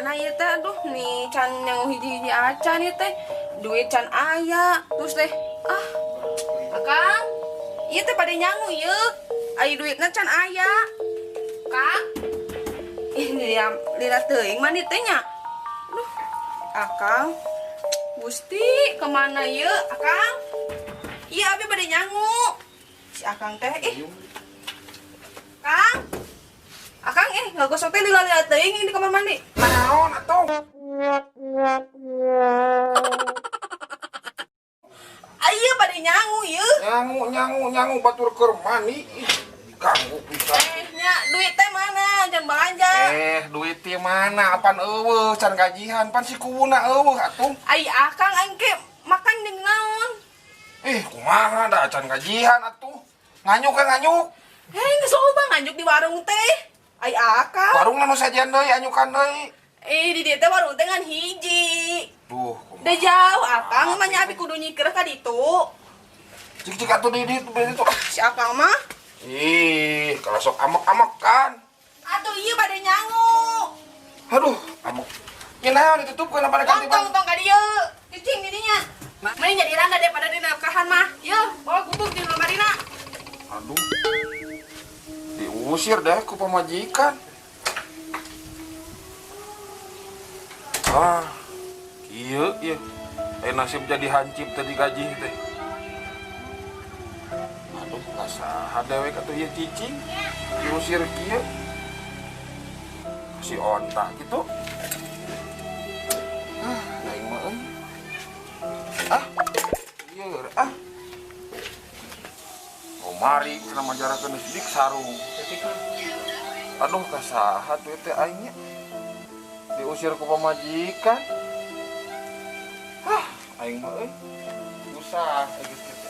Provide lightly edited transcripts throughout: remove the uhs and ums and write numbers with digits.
Mana ieu teh aduh nih can yang hiji-hiji acan ieu teh. Duit can aya. Terus teh ah Akang, ieu teh pada nyangu ieu. Ai duitna can aya. Kang. Ini ya lila teuing mah teh nya. Aduh, Akang. Gusti, kemana ieu, Akang? Iya abi bade nyangu. Si Akang teh ih. Kang. Akang ngagosok teh lila-lila teuing di kamar mandi. Naon atuh? Ayo bade nyangu ieu. Nyangu batur keur mandi. Ganggu pisan. Nya duit teh mana? Jangan belanja. Duit teh mana? Apan eueuh can gajihan, pan si kuwuna eueuh atuh. Ai Akang aing ke makan jeung naon? Kumaha da can gajihan atuh. Nganyuk ka nganyuk. Hei, geus loba nganyuk di warung teh. Ai Akang. Warungna nu sajian deui anyukan deui. Di dieu teh warung teh ngan hiji. Duh, kumaha. Da jauh Akang mah nya abi kudu nyikir ka ditu. Cik-cik atuh di ditu di ditu. Si Akang mah. Ih, kalau sok amek-amekan. Atuh ieu bade nyangu. Aduh, amek. Ya naon ditutup kana pada ganti ban. Tong ka dieu. Cicing di dinya. Mending jadi randa daripada dinafkahan mah. Yeuh, bawa gubuk di lemarina. Aduh. Diusir deh ku pamajikan. Ah, kieu ieu. Nasib jadi hancip tadi gaji teh. Aduh, kasaha dewek atuh ieu cicing. Diusir kieu. Si onta gitu. Ah, aing mah euy. Ah. Ieu ah. Oh, mari cenah majarakeun dik sarung. Aduh, kasaha tuh teh aing nya. Diusir ku pamajikan. Ah, aing mah euy. Susah geus kitu.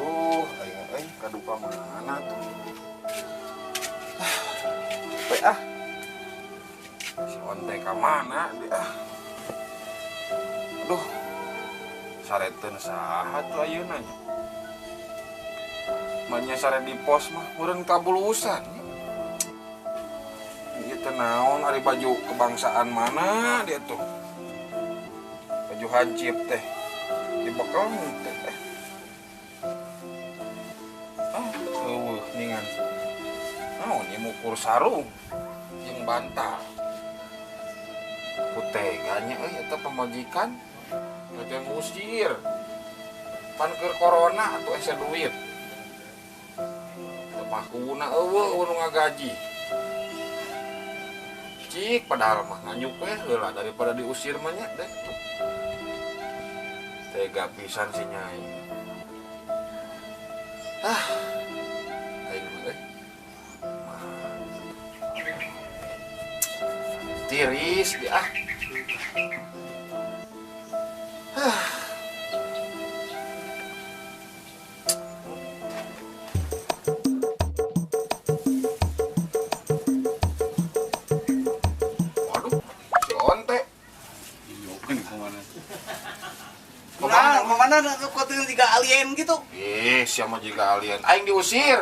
Duh, aing euy kaduka mana tuh? Ah, si onte ka mana dia? Aduh, sareteun saha tuh ayeuna nya? Manya sare di pos mah meureun kabulusan. Ieu teh naon ari baju kebangsaan mana dia tuh? Baju hansip teh dibekel teh. Ah, eueuh ningan. Naon ieu mukur sarung jeung bantal. Ku teganya euy eta pamajikan teh ngusir. Pan keur corona atuh ese duit. Teu makuna eueuh nu ngagaji. Cik padahal mah nganyuk we heula daripada diusir mah nya deh. Tega pisan si Nyai. Ah. Aing mah euy. Tiris dia ah. Waduh, si onte. Nah, mana kok tiga alien gitu? Ih, siapa juga alien? Aing diusir.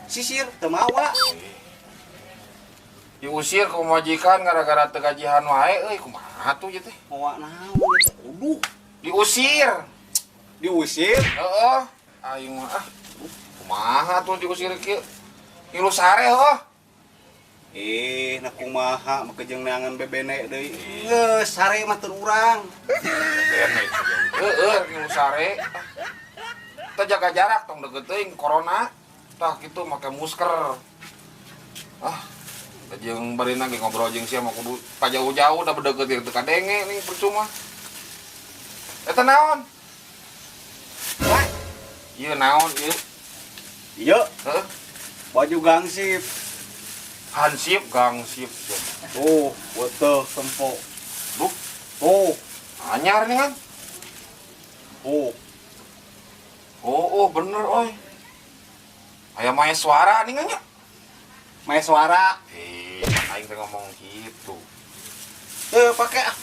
Sisir, teu mawa. Diusir ku majikan gara-gara teu gajihan wae euy, kumaha tuh ieu teh? Mawa naon ieu teh? Aduh, diusir. Diusir? Heeh. Aing mah ah. Kumaha tuh diusir kieu? Ngilu sare heuh. Nah kumaha make jeung neangan bebene deui. Geus sare mah teu urang. Bebene heueuh ngilu sare. Teu jaga jarak tong deukeut teuing corona. Tah kitu make masker. Ah, jeung barina ge ngobrol jeung sia mah kudu pajauh-jauh da bedeukeut teu kadenge nih percuma. Eta naon? Wah, ieu naon ieu? Ieu, heuh. Baju gangsip. Hansip gangsip. Tuh, weteh tempo. Duh, tuh. Anyar nih kan? Oh. Oh, bener oi. Aya mah suara nih nya. Mae suara. Aing teh ngomong gitu. Pake ah.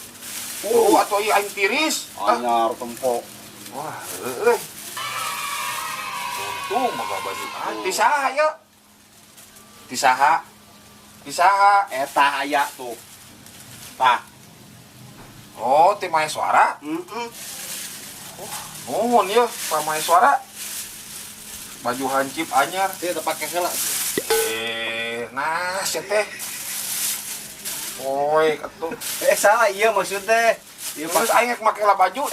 Oh, atuh ieu aing tiris. Anyar tempo. Wah, heueuh. Untung boga baju. Ti saha ieu? Ti saha? Ti saha? Eta aya tuh. Tah. Oh, ti mae suara? Heeh. Oh, nuhun ieu pa mae suara. Baju hancip anyar. Teu teu pake heula. Nah, sia teh. Oi, atuh. Salah iya maksud teh. Ieu terus aing make lah baju.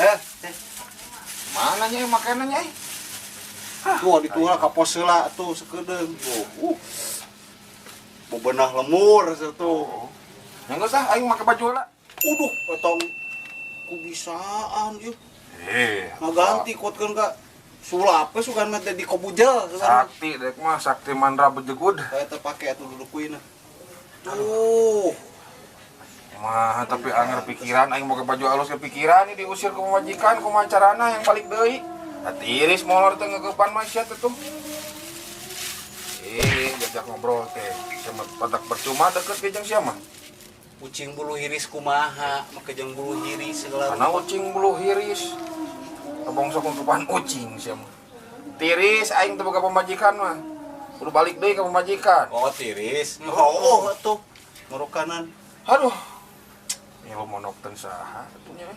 Mana nya makena nya? Tuh ditulah ka pos heula tuh sakedeung. Tuh. Bebenah lemur tuh. Nya geus ah aing make baju heula. Uduh, etong ku bisaan ieu. Ngaganti kuatkeun ka sulap we sugan mah teh di kobujel. Sakti dek mah sakti mandra bejegud. Eta pake atuh duduk kuina. Tuh. Mah tapi anger pikiran aing boga baju alus kepikiran ini diusir ku pamajikan kumaha carana yang balik deui. Tah tiris molor teh ngeukepan mah sia teh tuh. Diajak ngobrol teh. Sia patak percuma deket ge jeung sia mah. Ucing bulu hiris kumaha, make jeung bulu hiris segala. Kana ucing bulu hiris. Abong sok ngeukepan ucing sia mah. Tiris aing teh boga pamajikan mah. Kudu balik deui ka pamajikan. Oh, tiris. Oh, atuh. Ngorokanan. Aduh. Ini lo monokten saha atuh nya.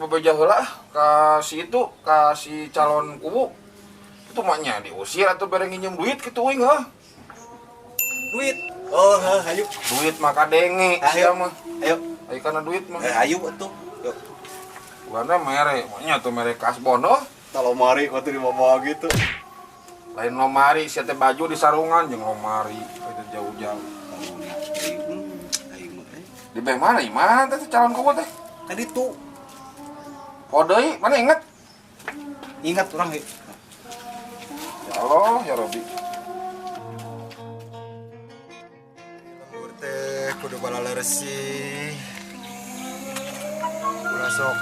Bebeja heula ka si itu, ka si calon kubu. Itu mah nya diusir atuh bere nginjem duit kitu uing heuh. Duit. Oh, heuh, hayu. Duit mah kadenge sia mah. Ayo. Ayo kana duit mah. Hayu atuh. Yuk. Buana mere, mah nya tuh mere kasbon oh. Tah lomari atuh dibawa gitu. Lain lomari sia teh baju di sarungan jeung lomari itu jauh-jauh. Di beh mana iman teh calon kubu teh? Ka ditu. Oh deui, mana inget? Ingat urang heuh. Ya Allah, ya Rabbi. Lembur teh kudu balaleresi. Ulah sok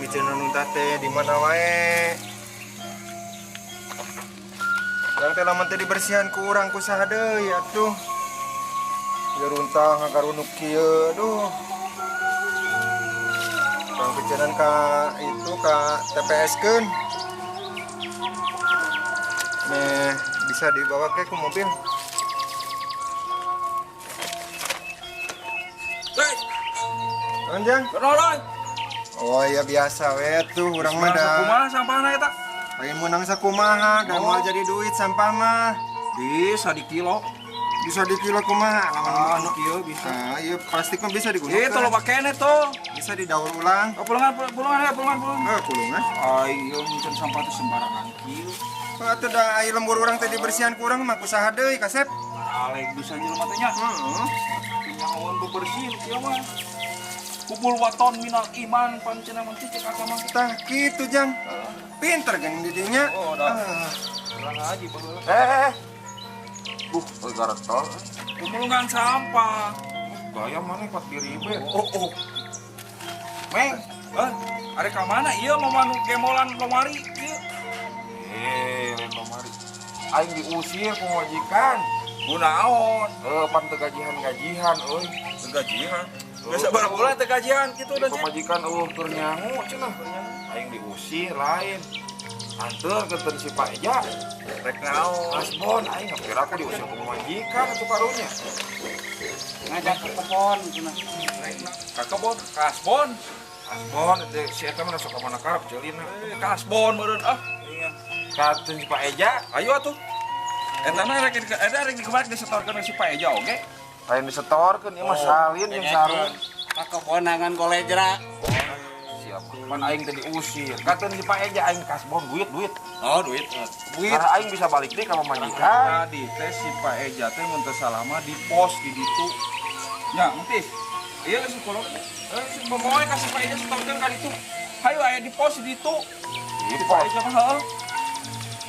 miceun runtah teh di mana wae. Urang teh lamun teh dibersihan ku urang ku saha deui atuh. Ya runtah ngagarunuk kieu aduh. Urang picenan ka itu ka TPS-keun. Meh bisa dibawa ke ku mobil. Hei. Anjang. Kenalan. Oh iya biasa we tuh urang mah da. Kumaha sampahna eta? Lain meunang sakumaha, da moal jadi duit sampah mah. Bisa di kilo. Bisa di kilo kumaha? Lamun kieu bisa. Ah, iya plastik mah bisa digunakan. Itu loba keneh tuh. Bisa didaur ulang. Oh, pulungan, pulungan ya, pulungan, pulungan. Pulungan. Ayo miceun sampah teh sembarangan kieu. Atuh da ai lembur urang teh dibersihan ku urang mah ku saha deui kasep. Alek bisa jelema teh nya. Heeh. Nyahoan bebersih kieu mah. Kubul waton minal iman pancena mun cek agama. Tah kitu Jang. Pinter geuning di dinya. Oh, dah. Urang ngaji baheula. Garetol. Pemulungan sampah. Gaya mana kuat diribet. Oh. Meng, arek ka mana ieu mau nu gemolan lomari ieu? Lain lomari. Aing diusir ku majikan. Kunaon? Pan teu gajihan-gajihan euy. Teu gajihan. Geus sabaraha bulan teu gajihan kitu da. Pamajikan eueuh keur nyangu cenah. Aing diusir lain. Anteur keuten si Pak Eja. Rek naon? Kasbon aing ngapira aku diusir ku pamajikan atuh karunya. Ngajak ke kebon cenah. Ka kebon, kasbon. Kasbon teh si eta mah sok ka mana karep ceulina. Kasbon meureun ah. Iya. Kateun si Pak Eja, ayo atuh. Eta mah rek eta rek dikumaha disetorkeun si Pak Eja oge. Lain disetorkeun ieu mah salin jeung sarung. Ka kebonangan golejra. Siap. Pan aing teh diusir. Kateun si Pak Eja aing kasbon duit duit. Oh, duit. Duit. Karena aing bisa balik deui ka pamajikan. Tadi teh si Pak Eja teh mun teu salah mah di pos di ditu. Nya, engtis. Ieu geus kolot. Si momoe ka si Pak Eja setorkeun ka ditu. Hayu aya di pos di ditu. Di pos. Pak Eja mah heueuh.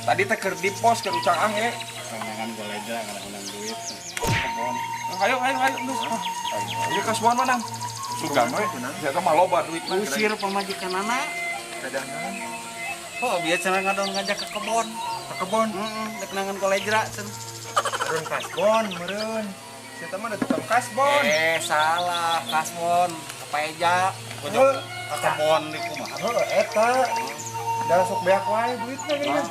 Tadi teh keur di pos keur ucang angge. Panjangan golejra ngalah duit. Kebon. Ayo ayo ayo geus. Ieu kasbon mana? Sugan we. Eta mah loba duit mah. Usir pamajikanana. Kadangan. Oh, biasa ngadon ngajak ke kebon. Ke kebon? Heeh, dek nangan kolejra cenah. Meureun kasbon, meureun. Si eta mah da tukang kasbon. Salah, kasbon. Apa eja? Pojok ka kebon di kumaha. Heuh, eta. Da sok beak wae duitna geuningan.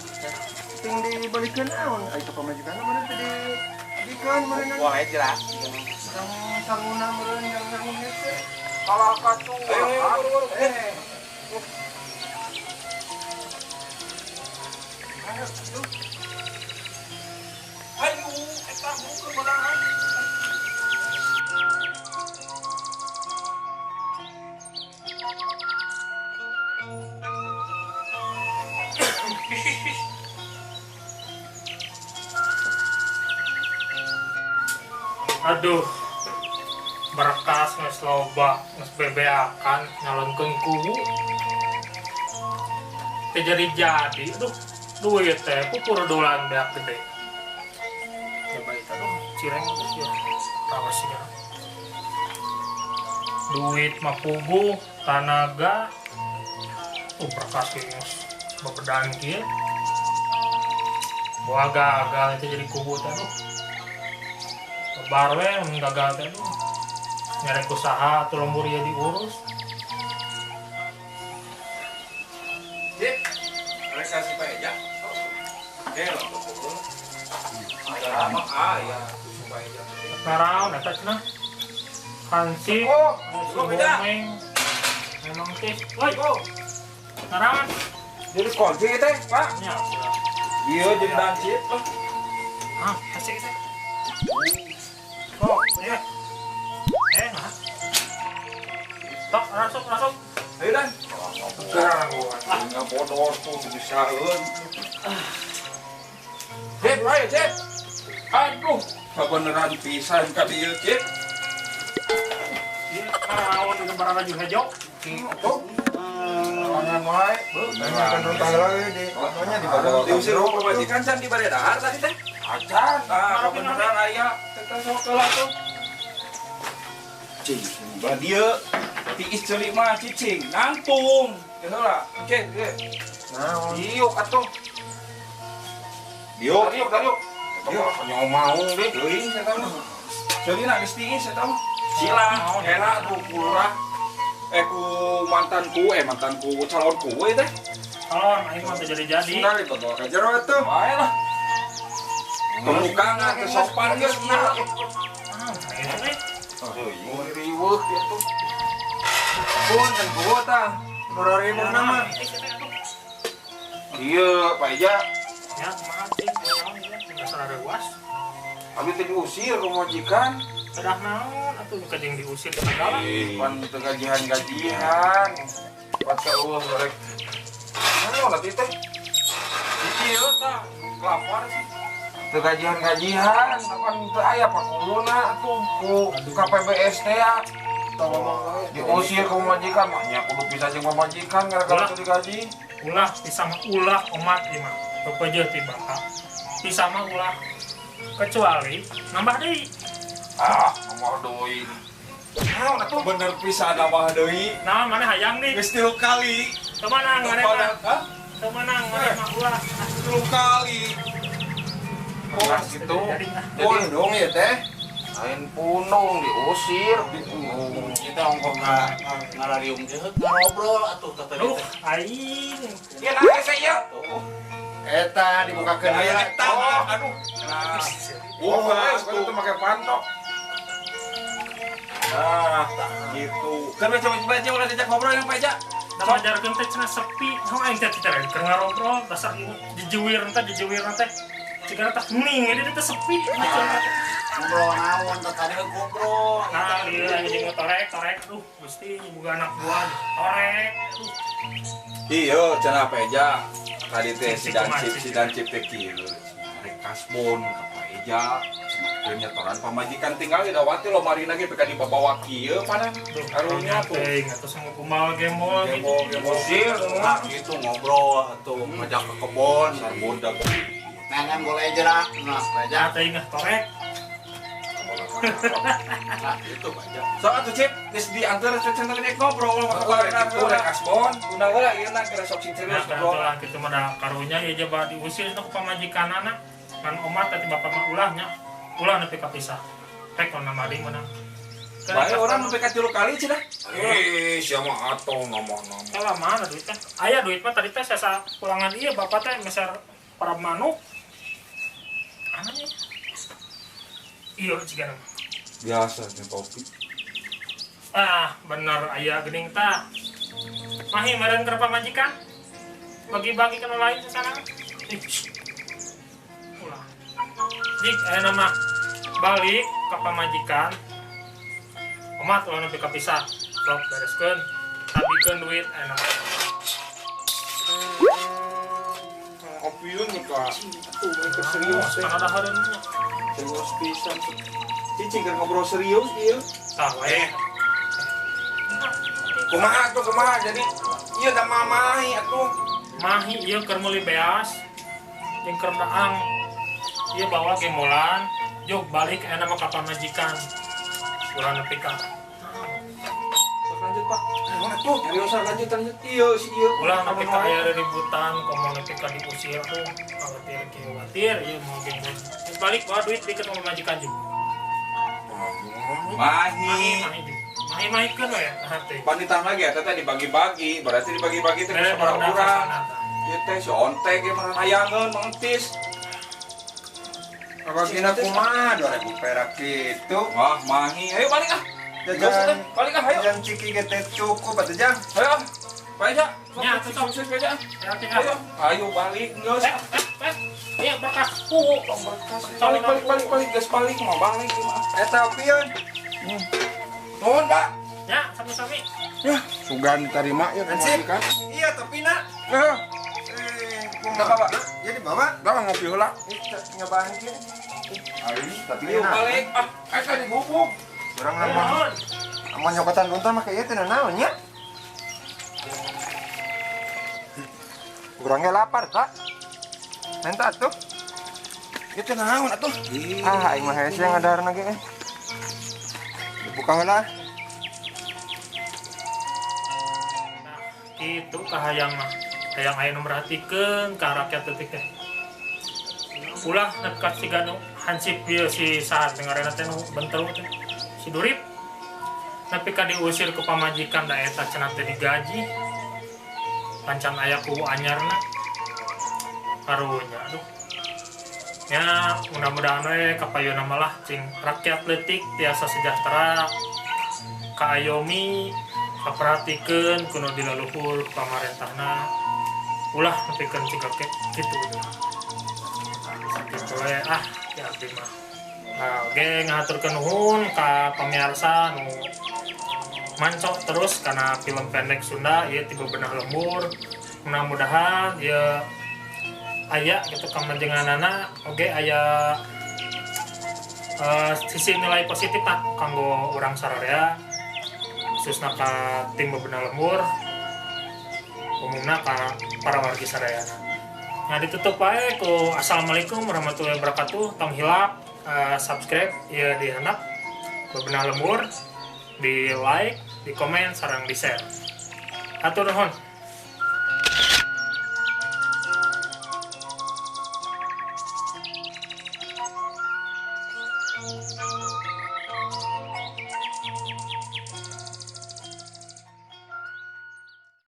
Ting dibalikeun naon? Ai ka pamajikanna meureun teh dibikeun meureun. Wah, jelas. Sanguna meureun yang sangun hese. Kalah kacung. Ayo, eta buka meunangan. Aduh, berkas geus loba, geus bebeakan nyalonkeun kuwu. Teu jadi-jadi, aduh, duit teh pupurudulan beak gede. Ya baik, aduh, cireng ya, rawas sih. Duit mah puguh, tanaga, berkas geus bebedan kieu. Boa gagal itu jadi kuwu teh, aduh. Lebar we mun gagal teh aduh. Nyarek usaha atuh lembur ieu diurus. Cip, rek kasih Pak Eja. Loh. Ada mah aya Pak Eja. Naraon eta cenah? Hansip, gomeng. Memang teh. Woi. Naraon? Jadi kunci teh, Pak. Nya. Ieu jeung dancip. Hah, kasih teh. Oh, iya. Nah. Tok, rasuk. Ayo Dan. Enggak bodoh tuh bisaeun. Cip, ayo Cip. Aduh, kabeneran pisan ka dieu Cip. Ieu naraon di barang baju hejo. Tuh. Tangan wae. Tangan runtah lagi di namanya di bawah. Diusir pamajikan can di bade dahar tadi teh. Acan, ah kabeneran aya teh sok heula tuh. Cing, belah dieu tiis ceuli mah cicing, nangtung. Teh heula. Oke, oke. Naon? Diuk atuh. Diuk, diuk, diuk. Diuk nyomaung deh. Teuing eta mah. Ceulina geus tiis eta mah. Sila, era tuh kulurah. Ku mantanku calonku we teh. Calon aing mah teu jadi-jadi. Sundal dibawa ka jero atuh. Bae lah. Tulukangan teu sopan geus ieu. Ah, aing teh. Riweuh ieu tuh. Pun dan kuwu tah. Nurarimu nama. Iya, Pak Eja. Ya, kumaha sih? Naon ieu? Dasar reuas. Abi teh diusir ku majikan. Kedah naon atuh nu jeung diusir segala. Pan teu gajihan-gajihan. Pat ka eueuh rek. Naon atuh teh? Ieu tah, lapar sih. Teu gajihan-gajihan, kapan teu aya pakuluna atuh ku KPBS teh ya. Diusir ku majikan mah nya kudu bisa jeung pamajikan gara-gara teu digaji. Ulah bisa mah ulah omat ieu mah. Pepejeut ti baka. Bisa mah ulah kecuali nambah deui. Ah, nambah deui. Naon atuh bener pisan nambah deui. Naon maneh hayang deui? Geus 3 kali. Teu meunang maneh mah. Teu meunang maneh mah ulah 3 kali. Oh, gitu. Jadi dong ya teh. Lain punung diusir. Kita ongkong ngarariung teh ngobrol atuh teh. Duh, aing. Ieu nah hese ieu. Eta dibukakeun heula. Eta, aduh. Oh, tuh make pantok. Nah, gitu. Kan coba-coba aja ulah diajak ngobrol yang Pak Eja. Da ngajarkeun teh cenah sepi. Sok aing teh teh keur ngarobrol dasar dijuwir teh. Cigana teh hening jadi teh sepi. Ngobrol naon teh tadi ngobrol. Nah, ieu anjing torek, aduh, Gusti boga anak buah torek. Aduh. Iya, cenah Pak Eja. Tadi teh si Dancip teh kieu. Rek kasbon ka Pak Eja. Keur nyetoran pamajikan tinggal didawati lomarina ge peka dibabawa kieu pana. Karunya tuh. Teuing atuh semua kumaha gembol gitu. Usir nah gitu ngobrol atuh ngajak ke kebon sarbodak. Nengen boleh aja lah. Nah, Pak Eja. Teuing ah torek. Nah, itu Pak Eja. So atuh Cip, geus dianteur cenah rek ngobrol mah ka rek kasbon. Guna heula ieu na keur sok sing serius ngobrol. Lah kitu mah da karunya ieu coba diusir ku pamajikanana. Ngan omat tadi bapak mah ulahnya. Ulah nepi ka pisah. Rek nama maling menang. Bae orang nepi ka 3 kali cenah. Eh, sia mah atoh nama-nama. Salah mana duit teh? Aya duit mah tadi teh sesa pulangan ieu bapak teh meser para manuk. Aneh. Iya jigana mah. Biasa teh topi. Ah, bener aya geuning tah. Mahi meureun keur pamajikan. Bagi-bagi kana lain sasana. Ih. Ulah. Jik aya mah balik ka pamajikan. Omat ulah nepi ka pisah. Sok bereskeun, tabikeun duit aya mah. Kopiun nih kak. Tuh, mereka serius teh. Setengah dahareun nya. Serius pisan. Cicing keur ngobrol serius ieu. Tah wae. Kumaha tuh kumaha jadi ieu da mamahi atuh. Mahi ieu keur meuli beas jeung keur daang. Ieu bawa gembolan, jog balik aya mah ka pamajikan. Ulah nepi ka. Sok lanjut, Pak. Mana tuh? Seriusan lanjut lanjut. Ieu si ieu. Ulah nepi ka aya ributan, komo nepi ka diusir tuh. Khawatir khawatir ieu mau gembolan. Geus balik bawa duit dikeun ka pamajikan juga. Mahi. Mahi mahi. Mahi mahikeun we hate. Panitan lagi eta teh dibagi-bagi, berarti dibagi-bagi teh sabaraha urang. Ieu teh si ontek ge mah hayangeun mentis. Bagina kumaha 2000 perak kitu. Wah, mahi. Ayo balik ah. Jajan balik ah, ayo. Jajan ciki ge teh cukup atuh jang. Ayo. Pak Eja. Ya, sukses Pak Eja. Ayo. Ayo balik geus. Iya, berkas. Berkas. Balik balik balik balik geus balik mau balik mah. Eta opieun. Nuhun, Pak. Ya, sami-sami. Ya, sugan diterima ya pamajikan. Iya, tapi nak. Heeh. Kumaha, Pak? Ya dibawa. Dah ngopi heula. Nyobaan kieu. Ayo, tapi ayo balik. Ah, eta digubuk. Urang lamun amun nyokotan runtah mah ieu teh naon nya? Urangnya lapar, Pak. Minta atuh. Ieu teh naon atuh? Ah, aing mah hese ngadaharna ge. Dibuka heula. Nah, kitu kahayang mah. Hayang aya nu merhatikeun ka rakyat leutik teh. Ulah nepi ka siga nu hansip ieu si saha teh ngaranna teh nu bentel teh. Si Durip. Nepi ka diusir ku pamajikan da eta cenah teh digaji. Pancan aya ku anyarna. Karunya aduh. Nya mudah-mudahan we kapayuna malah cing rakyat leutik tiasa sejahtera kaayomi kaperhatikeun kuno dilaluhur pamarentahna ulah nepikeun siga kitu. Sakitu we ah ya abdi mah. Nah, oge ngahaturkeun nuhun ka pamirsa nu mancok terus karena film pendek Sunda ieu ti Bebenah Lembur. Mudah-mudahan ieu aya gitu kamajenganana oge aya sisi nilai positif tak kanggo urang sararea khususna ka tim Bebenah Lembur umumna ka para wargi sadayana. Nah ditutup wae ku assalamualaikum warahmatullahi wabarakatuh. Tong hilap subscribe ieu di handap Bebenah Lembur, di like, di komen, sareng di share. Hatur nuhun.